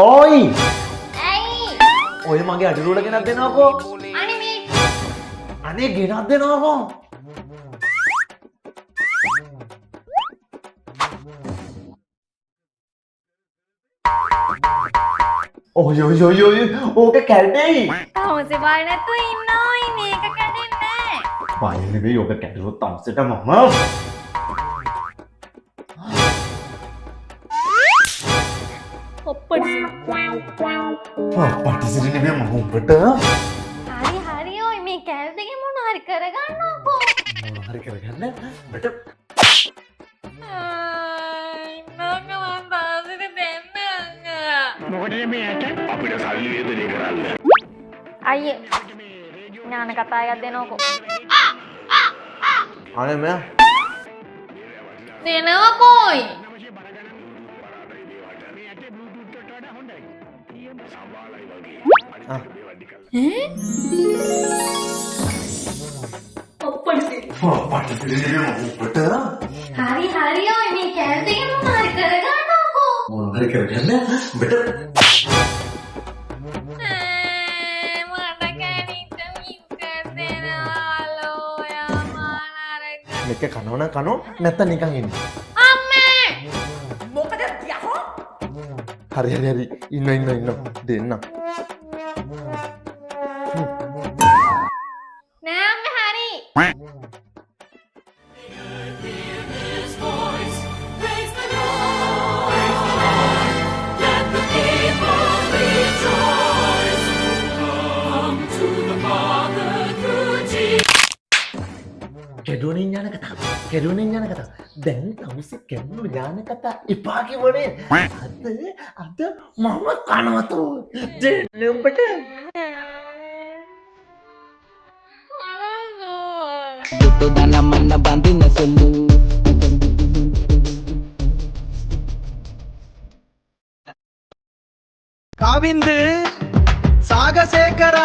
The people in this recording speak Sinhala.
ඕයි. ඇයි? ඔය මගේ අඩි රූල ගෙනත් දෙනවකෝ. අනේ මේ අනේ ගෙනත් දෙනවකෝ. ඔය ඔය ඔය ඔය ඕක කැඩෙයි. තවුසේ බය නැතුව ඉන්න ඕයි, මේක කැඩෙන්නේ නෑ. බය නෙවෙයි, ඕක කැඩුවොත් තවුසට මම ඔප්පටි. පටිසිරි නෙවෙයි, මම උඹට හරි හරි, ඔය මේ කැල් දෙකේ මොන හරි කරගන්නකෝ. මොන හරි කරගන්න උඹට. ඉන්නක මං තාසිට දෙන්න. අපිට සල්ලි වේදනය කරන්න. අයියේ, ඥාන කතා එකක් දෙනවකෝ. අනේ මෑ. දෙනවකෝයි. ආ. පටිසිරි නෙවෙයි, මම උඹට හරි හරි, ඔය මේ කැල් දෙකේ මොන හරි කරගන්නකෝ. මොන හරි කරගන්න උඹට. මට කැනිට මිස්කට් දෙනවා ඔයා මානරක. මේක කනවා නම් කනවා, නැත්තම් නිකන් ඉන්න. අම්මේ. මොකද යකෝ? හරි හරි හරි, ඉන්න ඉන්න ඉන්න, දෙන්න. නෑ අම්මේ, හරි. කැඩුවනේ ඥාන කතා, කැඩුවනේ ඥාන කතා. දැන් තවුසේ කැඩුණු ඥාන කතා එපා කිව්වනේ. අද අද මම කනවා තෝ. දෙන්න උඹට. ದುಡ್ಡು ಮನ್ನ ಬಂದಿನ ಸೊಲ್ಲು. ಕಾವಿಂದು ಸಾಗಶೇಖರ.